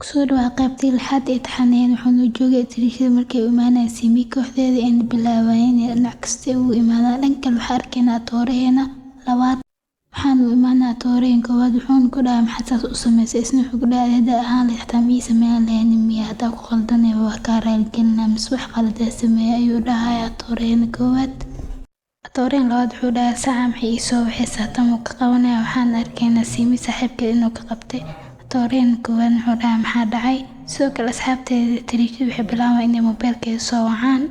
Kusoo dhawaad qaybtii lixaad ee taxanayn. Waxaanu joogay tiriishada markay u imaanayaan Simi kooxdeeda ayna bilaabayeen inay dhinac kasta ugu imaadaan. Dhankan waxaa arkaynaa tooraheena labaad. Waxaanu imaanaa tooraheen koowaad, wuxuuna ku dhahay, "Maxaad saas u samaysay?" Isna wuxuu ku dhahay, "Haddaa ahaan lahayd xataa ma ii sameyn lahayn miya? Haddaa ku qaldanay waa kaa raaligelinaa, mise wax qaladaa sameeyay?" ayuu dhahayaa tooraheena koowaad. Tooraheen labaad wuxuu dhahay, "Saca maxay ii soo waxaysaa?" Tan wuu ka qabanaya. Waxaan arkaynaa Simi saaxiibkeed inuu ka qabtay. Tooraheen koowaad wuxuu dhahay, "Maxaa dhacay?" Sidoo kale asxaabteeda tiriishada waxay bilaabaan inay moobeelkeeda soo wacaan.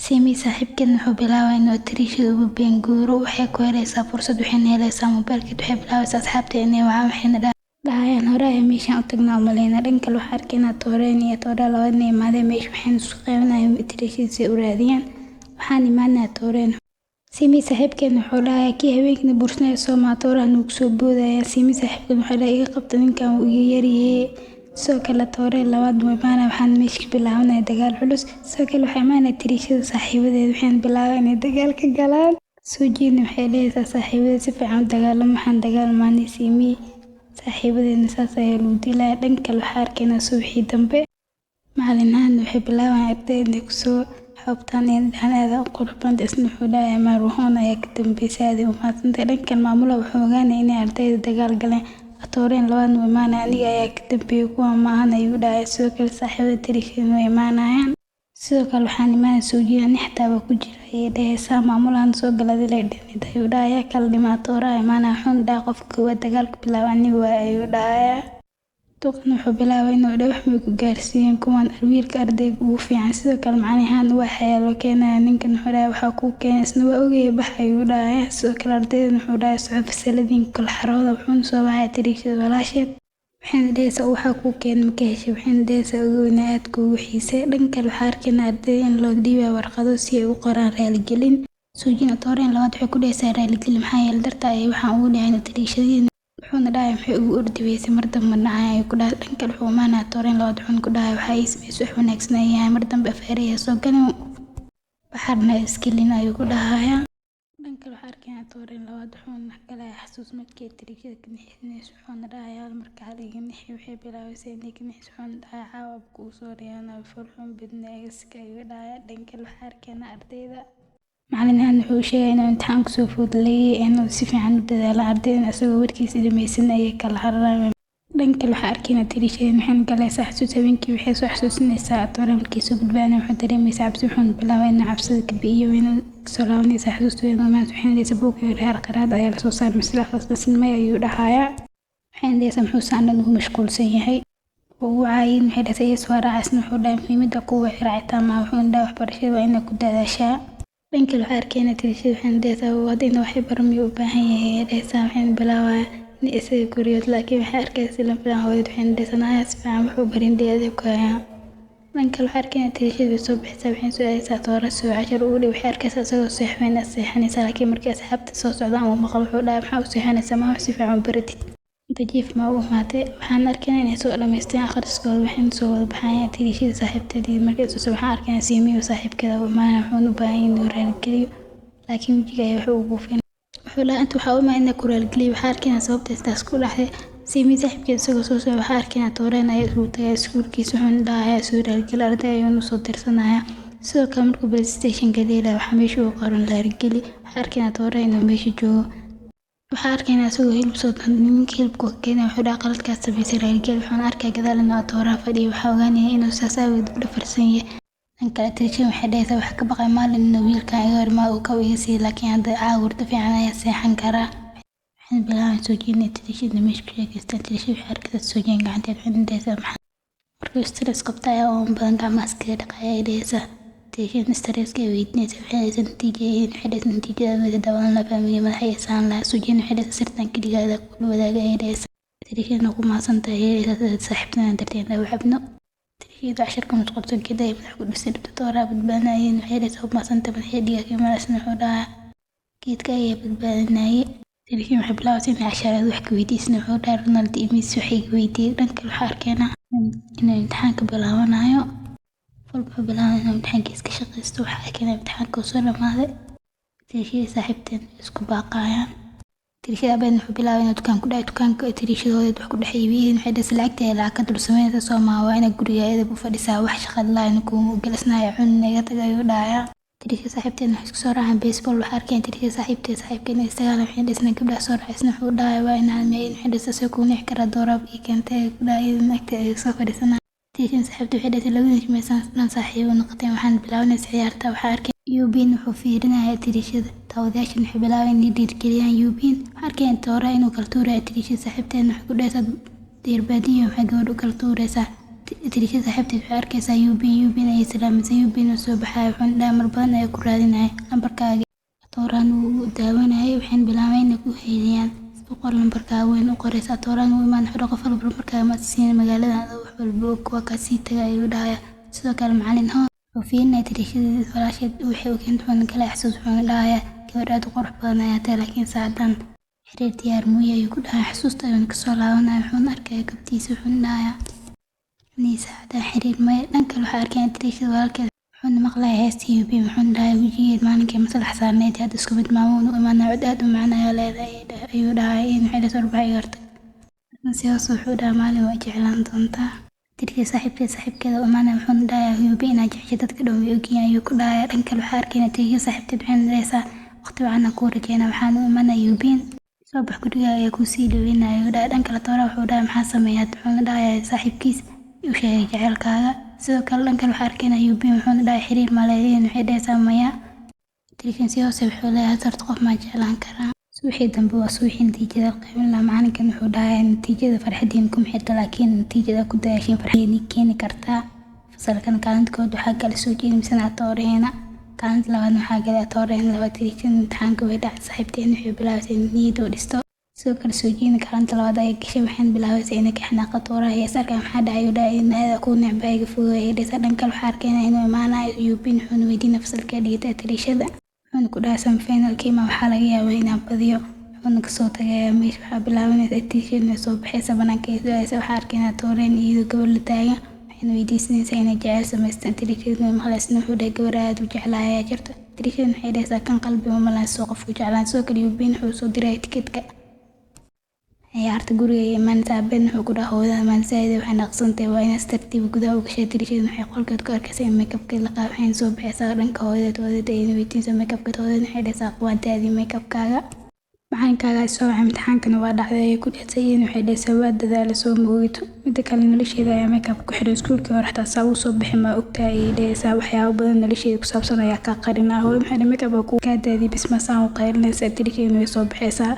Simi saaxiibkeedna wuxuu bilaabaa inuu tiriishada ugu been guuro. Waxay ku helaysaa fursad, waxayna helaysaa moobeelkeed. Waxay bilaabaysaa asxaabteeda inay wacaan, waxayna dhahayaan, "Hore ayaa meeshaan u tagnaa u maleyna." Dhan kale waxaa arkaynaa tooreen iyo toora labaad inay imaadeen meesha, waxayna isku qaybinayaan tiriishada si ay u raadiyaan. Waxaan imaanaya tooreen. Simi saaxiibkeedna wuxuu dhahayaa, "Kii habeenkii bursanaya soo maa?" Toorahan wuu kusoo boodaya. Simi saaxiibkeed wuxuu dhahay, "Iga qabta, ninkan wuu iga yaryahay." Sidoo kale tooreen labaad wuu imaanaya, waxaana meesha ka bilaabanaya dagaal culus. Sidoo kale waxaa imaanaya tiriishada saaxiibadeed, waxayna bilaabaan inay dagaal ka galaan. Soo jeedna waxay dhahaysaa saaxiibadeed, "Si fiican u dagaalamo, waxaan dagaalmaanay Simi saaxiibadeedna." Saas ayaa lagu dilaya. Dhan kale waxaa arkaynaa subaxii dambe macalin ahaan waxay bilaabaan ardayda inay kusoo xoobtaan ee dhahaan, "Aad u qurux badan." Isna wuxuu dhahayaa, "Maaruhoon ayaa ka dambeysay, aad u mahadsantahay." Dhankan maamulaha wuxuu ogaanaya inay ardayda dagaal galeen. Tooreen labaadna wuu imaanaya, "Aniga ayaa ka dambeeyay, kuwa maahan," ayuu dhahay. Sidoo kale saaxiibada tiriishada way imaanayaan. Sidoo kale waxaan imaanaya soo jeeda, "Ani xataa waa ku jira," ayay dhahaysaa. Maamulahan soo gala adila dhimid ayuu dhahayaa. Kala dhimaa tooraha imaanaya, wuxuuna dhahay, "Qofka koowaad dagaalka bilaaba aniga waa," ayuu dhahayaa. Duqan wuxuu bilaabay inuu dhaho, "Wax may ku gaarsiiyeen kuwan wiilka ardayga ugu fiican?" Sidoo kale macalin ahaan ubax ayaa loo keenaya. Ninkan wuxuu dhahay, "Waxaa kuu keenay?" Isna, "Waa ogyahay, bax," ayuu dhahayaa. Sidoo kale ardaydan wuxuu dhahay, "Soco fasaladiin kala xarooda." Wuxuuna soo baxaya tiriishada walaasheed, waxayna dhahaysaa, "Waxaa kuu keenay ma ka heshay?" Waxayna dhahaysaa, "Ogow inaa aad kuugu xiisay." Dhan kale waxaa arkaynaa ardayda in loo dhiibayo warqado si ay u qoraan raaligelin. Soojina tooreen labaad waxay ku dhahaysaa, "Raaligelin, maxaa yeelay darta ayay waxaan ugu dhacay tiriishadiina." Wuxuuna dhahay, "Maxay ugu ordi weysay? Mar dambe dhacay," ayuu ku dhahay. Dhan kale wuxuu imaanaya tooreen labaad, wuxuuna ku dhahay, "Waxaa ii samaysay wax wanaagsan ayahay, mar dambe afeeraya soo galin, baxarna iskelin," ayuu ku dhahayaa. Dhan kale waxaa arkaynaa tooreen labaad, wuxuuna galaya xasuus markii tiriishada ka nixinayso. Wuxuuna dhahayaa, "Marka hal iga nixi." Waxay bilaabaysaa inay ka nixiso. Wuxuuna dhahayaa, "Caawa kuu soo riyaanaa, farxuun badnaa iska," ayuu dhahayaa. Dhan kale waxaa arkaynaa ardayda macalin ahaan wuxuu sheegay inuu imtixaan kusoo food leeyahay, inuu si fiican u dadaalo. Ardaydan isagoo warkiisa dhamaysan ayay kala hararayaan. Dhan kale waxaa arkaynaa tiriishadeen, waxayna galaysaa xasuus habeenkii. Waxay soo xasuusinaysaa toore markii soo badbaadinay. Wuxuu dareemaysaa cabsi, wuxuuna bilaabay inuu cabsida ka bi'iyo. Inuu soo laabanaysaa xasuusta weyn maanta. Waxayna dhahaysaa, "Buugga reer qiraad ayaa lasoo saaray masla akhrisna?" "Maya," ayuu dhahayaa. Waxayna dhahaysaa, "Muxuu saan dhan ugu mashquulsan yahay ugu caayin?" Waxay dhahaysaa, "Yes, waa raacasna." Wuxuu dhahay, "Muhiimadda kuwa raacitaan maa." Wuxuuna dhahay, "Waxbarashada waa inaad ku dadaashaa." Dhan kale waxaa arkaynaa tiriishada, waxayna dhahaysaa, "Wad inuu wax baro miyuu u baahan yahay?" Ayay dhahaysaa. Waxayna bilaabaya in isaga guriyood, laakiin waxay arkaysaa si lama filaan hooyad. Waxayna dhahaysaa, "Naaya si fiican wax u barin dee ku hayaa." Dhan kale waxaa arkaynaa tiriishada way soo baxaysaa, waxayna soo aadaysaa toora soo cashar ugu dhig. Waxay arkaysaa isagoo seexanaysa, seexanaysaa, laakiin markii asxaabta soo socdaan uu maqlo, wuxuu dhahay, "Maxaa u seexanaysaa? Ma wax si fiican u baratid? Inta jiif ma u imaatay?" Waxaan arkaynaa inay soo dhamaysteen akhriskooda, waxayna soo wada baxayaan tiriishada saaxiibteedii. Markay soo waxaan arkaynaa Simiyo saaxiibkeeda u imaanaya, wuxuuna u baahan yahay inuu raaligeliyo, laakiin wejiga ayaa wuxuu ugu buufin. Wuxuu dhahay, "Inta waxaa u imaa inaa ku raaligeliyo." Waxaa arkaynaa sababta taas ku dhacday. Simi saaxiibkeed isagoo soo socda waxaa arkaynaa tooreen ayaa isugu tagay iskuulkiisa, wuxuuna dhahayaa, "Soo raaligeli." Arday ayuuna soo dirsanaya. Sidoo kale markuu PlayStation-ka dheelaya, waxaa meesha ugu qoran "Raaligeli". Waxaa arkaynaa tooreen inuu meesha joogo. Waxaa arkaynaa isagoo hilib soo ninka hilibka keenay. Wuxuu dhahay, "Qaladkaas samaysay, raaligeli." Wuxuuna arkaa gadaal inuu tooraha fadhiyo. Waxaa ogaanaya inuu saas awgeed u dhafarsan yahay. Dhan kale tiriishada waxay dhahaysaa, "Waxaa ka baqay maalin inuu wiilkan iga hor imaado uu kaw iga siiyo, laakiin hadda caawa hurdo fiican ayaa seexan karaa." Waxayna bilaabaan soo jeedinay tiriishada meesha ku sheekaystaan. Tiriishada waxay arkaysaa soo jeedin gacanteed. Waxayna dhahaysaa, "Maxaa markuu stress qabta ayaa uun badan gacmaha iskaga dhaqaya?" ay dhahaysaa. Tiriishada stresska ay weydiinaysaa. Waxay dhahaysaa natiijada, waxay dhahaysaa, "Natiijada wada daawan la fahmay madaxa ay saan lahaa." Soo jeedin waxay dhahaysaa, "Sirtan keligaada kula wadaaga," ay dhahaysaa. Tiriishadana, "Ku mahadsantahay," ay dhahaysaa, "saaxiibtana darteed u cabno." Tiriishada casharka mashquulsankeeda ay madax ku dhisay dhibta tooraa badbaadinayeen. Waxay dhahaysaa, "Ku mahadsantahay." Madaxa dhiiga ka imaanaysa. Wuxuu dhahaa, "Geedka ayaa badbaadinayay." Tiriishada waxay bilaabaysaa inay casharada wax ka weydiisana. Wuxuu dhahay, "Ronaldo iyo Messi waxay iga weydiiyey." Dhan kale waxaa arkaynaa inuu imtixaanka bilaabanayo. Walba wuxuu bilaabay inuu imtixaankiisa ka shaqaysto. Waxaa arkaynaa imtixaanka uu soo dhamaaday. Tiriishada saaxiibteen isku baaqayaan. Tirishada abeed wuxuu bilaabay inuu dukaan ku dhahay dukaanka tirishada hooyadeed wax ku dhex iibiyeen. Waxay dhasay lacagteeda lacag ka dul sameynaysa soo maaha, waa inaa guriga ayada ku fadhisaa, wax shaqad lahayn kuuma gelisnaya, cun naga tagay, ayuu dhahayaa. Tirishada saaxiibteed waxay isku soo raaceen baseball. Waxay arkeen tirishada saaxiibteed saaxiibkeed inay istagalaan. Waxay dhasna gabdhaha soo raacay. Wuxuu dhahay waa inaan meeyin. Waxay dhasay soo kuu nici karaa dooraab ii keentay ku dhahay iyadana agteeda ay soo fadhiisanaa. Tirishada saaxiibteed waxay dhasay labadii meesaan dhan saaxiibo noqoteen. Waxaan bilaabanaysa ciyaarta. Waxaa arkay Yubin wuxuu fiirinayaa tirishada. Daawadayaashan waxay bilaabeen inay dhiirigeliyaan Yubin. Waxaa arkeen Toora inuu kala tuurayo tirishada saaxiibteed. Waxay ku dhahaysaa deerbaadiyo, maxay gabadh u kala tuuraysaa? Tirishada saaxiibteed waxay arkaysaa Yubin. Yubin ayay salaamaysaa. Yubin uu soo baxaya, wuxuuna dhahay mar badan ayaa ku raadinaya lambarkaaga. Tooraan wuu daawanayay. Waxayna bilaabeen inay ku heeliyaan u qor lambarkaaga. Weyn u qoraysaa. Tooraan wuu imaan, wuxuu qof walba lambarkaaga ma siin magaalada adoo wax walba og, waa kaa sii tagay, ayuu dhahaya. Sidoo kale macalin Hoon wuxuu fiirinaya tirishada walaasheed waxay u keentay, wuxuuna kala xasuus, wuxuuna dhahayaa gabadh aad u qurux badan ayaa tahay, laakiin saacadan xiriir diyaar muuye, ayuu ku dhahay. Xasuusta ayuuna kasoo laabanaya, wuxuuna arkaya gabtiisa, wuxuuna dhahayaa nii saacadan xiriir maya. Dhan kale waxaa arkaya tirishada walaalkeed, wuxuuna maqlaya heestii Yubin, wuxuuna dhahay wejigeed maalinkii maslax saarneyd hadda isku mid. Maamuuna u imaanaya, cod aad u macaan ayaa leedahay, ayuu dhahay. In waxay dhasoo warbaax iga hortag si hoos, wuxuu dhahay maalin waa jeclaan doontaa. Tirishada saaxiibkeed saaxiibkeeda u imaanaya, wuxuuna dhahayaa Yubin inaad jeceshay dadka dhan way ogyihiin, ayuu ku dhahayaa. Dhan kale waxaa arkayna tirishada saaxiibteed waxayna dhahaysaa waqti wacan aan kuu rajeynaa. Waxaan u imaanaya Yubin, soo bax guriga ayaa kuu sii dhaweynaya, ayuu dhahay. Dhan kale Toora wuxuu dhahay maxaa sameeyaa? Wuxuuna dhahayaa saaxiibkiis u sheegay jaceylkaaga. Sidoo kale dhan kale waxaa arkayna Yubin, wuxuuna dhahay xiriir ma leedihiin? Waxay dhahaysaa maya. Tirishan si hoose wuxuu leeyahay horta qof maa jeclaan karaa? Subaxii dambe waa subaxii natiijada la qaybin lahaa. Macalinkan wuxuu dhahay natiijada farxadiin kuma xirta, laakiin natiijada ku dadaashiin farxadiin keeni kartaa. Fasalkan kaalinta kood waxaa kala soo jeedin atooreena, kaalinta labaadna waxaa galay atooreena labaad. Tirishan imtixaanka way dhacay. Saaxiibteen waxay bilaabaysaa in niyad oo dhisto. Sidoo kale soo jeedin kaalinta labaad ayay gashay. Waxayna bilaabaysaa inay ka xanaaqo Tooraha iyo sarka. Maxaa dhacay, ayuu dhahay. In aada ku necba iga fogay, ayay dhahaysaa. Dhan kale waxaa arkayna inuu imaanayo Yubin, wuxuuna weydiinaya fasalka dhigata tirishada, wuxuuna ku dhahay semifinalkii ma waxaa laga yaabaa inaan badiyo, wuxuuna kasoo tagayaa meesha. Waxaa bilaabanaysa tirishada inay soo baxaysa banaanka ay soo. Waxaa arkaynaa Tooreen iyadoo gabar la taagan, waxayna weydiisanaysaa inay jecel samaystaan. Tirishada way maqlaysana, wuxuu dhahay gabar aad u jeclahay ayaa jirta. Tirishada waxay dhahaysaa kan qalbiga ma laha soo qofku jeclaan. Sidoo kale Yubin wuxuu soo diray tikidhka ciyaarta. Guriga ay imaanaysaa. Aabbeed wuxuu ku dhahay hooyada maansaaida waxay naqsantahay, waa inaad si tartiib gudaha u gashay. Tirishada waxay qolkeed ku arkaysaa in makeupkeed la qaado. Waxayna soo baxaysaa dhanka hooyadeed. Hooyadeed ayayna weydiinaysaa makeupkeed. Hooyadeed waxay dhahaysaa waa daadi makeupkaaga, macalinkaaga soo wacay, imtixaankana waa dhacday, ayay ku dhahaysaa. Iyadana waxay dhahaysaa waa dadaalay soo moogito. Midda kale nolosheeda ayaa makeup ku xiray iskuulkii hore, xataa saa uu soo bixi ma ogtahay, ayay dhahaysaa. Waxyaabo badan nolosheeda ku saabsan ayaa kaa qarinaa. Hooyo maxay dhahay makeup waa kaa daadiyay bis ma saan u qaylinaysaa? Tirishadana way soo baxaysaa.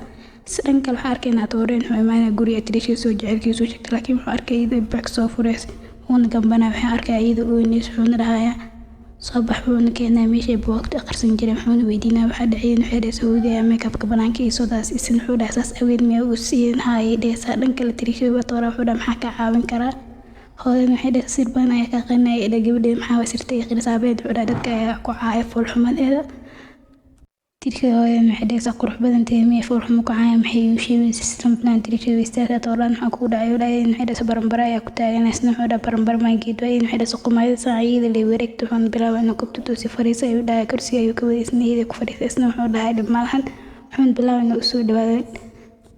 Si dhan kale waxaa arkaynaa Tooreen wuxuu imaanaya guriga tirishada soo jecelkiisu sheegtay, laakiin wuxuu arkay iyadoo baag soo furaysa, wuuna gambanaya. Waxaan arkaya iyadoo ooynaysa, wuxuuna dhahayaa soo bax, wuxuuna keenaa meeshay buugagta akhrisan jireen, wuxuuna weydiinaya waxaa dhacay. Waxay dhahaysaa hooyadii ayaa makeupka banaanka ii soo daas isin. Wuxuu dhahay saas awgeed miyaa u siiyeen? Haa, ayay dhahaysaa. Dhan kale tirishada waa Toora wuxuu dhahay maxaa kaa caawin karaa? Hooyadana waxay dhahaysaa sir badan ayaa kaa qarinaya. Ila gabadheeda maxaa waa sirta ii qirisa? Abeed wuxuu dhahay dadka ayaa ku caaya foolxumadeeda. Tirishada hooyadana waxay dhahaysaa qurux badanteeda miyay foolxumo ku caaya? Maxay iigu sheegaysaa system plan? Tirishada way istaagtaa. Tooraan maxaa kugu dhacay, dhahay. Waxay dhahaysaa baranbaro ayaa ku taagan. Isna wuxuu dhahay baranbaro maa geed waay. Waxay dhahaysaa qumaayada saa iyada lay wareegta. Wuxuuna bilaabay inuu kabto toosi. Fariisa, ayuu dhahay. Kursiga ayuu ka waday, isna iyada ku fadhiisay. Isna wuxuu dhahay dhib malahan, wuxuuna bilaabay inuu usoo dhawaado.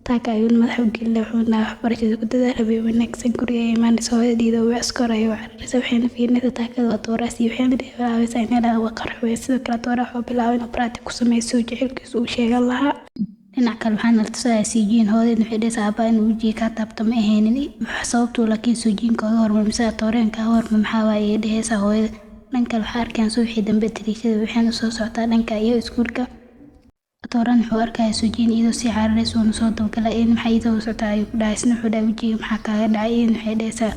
Taaka ayuu madaxa u geliyay, wuxuuna dhahay waxbarashada ku dadaal, habeen wanaagsan. Guriga ay imaanaysa hooyadeeda oo wics kor ayuu cararaysa, waxayna fiirinaysaa taakada waa Tooraas iyo waxayna bilaabaysaa inay dhahdo waa qarxweyn. Sidoo kale Toora wuxuu bilaabay inuu baraati ku sameeyo soo jecelkiisa uu sheegan lahaa. Dhinac kale waxaana la tusayaa Sijiin. Hooyadeed waxay dhahaysaa aabbaha inuu wejiga kaa taabto ma ahaynin sababtuu, laakiin Suujiin kaaga hormar mise Tooreen kaaga hormar maxaa waaye, ayay dhahaysaa hooyada. Dhan kale waxaa arkayaan subaxii dambe tirishada waxayna soo socotaa dhanka iyo iskuulka. Tooran wuxuu arkaya Suujiin iyadoo sii cararaysa, uuna soo dabagalay. In maxay iyadoo socotaa, ayuu ku dhahay. Isna wuxuu dhahay wejiga maxaa kaaga dhacay? Iyadana waxay dhahaysaa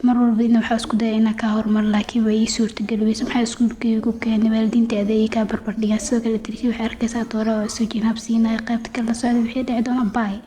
mar walba in waxaa isku daya inaan kaa hormar, laakiin way ii suurtageli weyse. Maxaa iskuulkayga ku keenay waalidiinta adeegay kaa barbar dhigaan? Sidoo kale tirishada waxay arkaysaa Toora oo Suujiin habsiinaya. Qaybta kale la socda waxay dhici doona. Bye.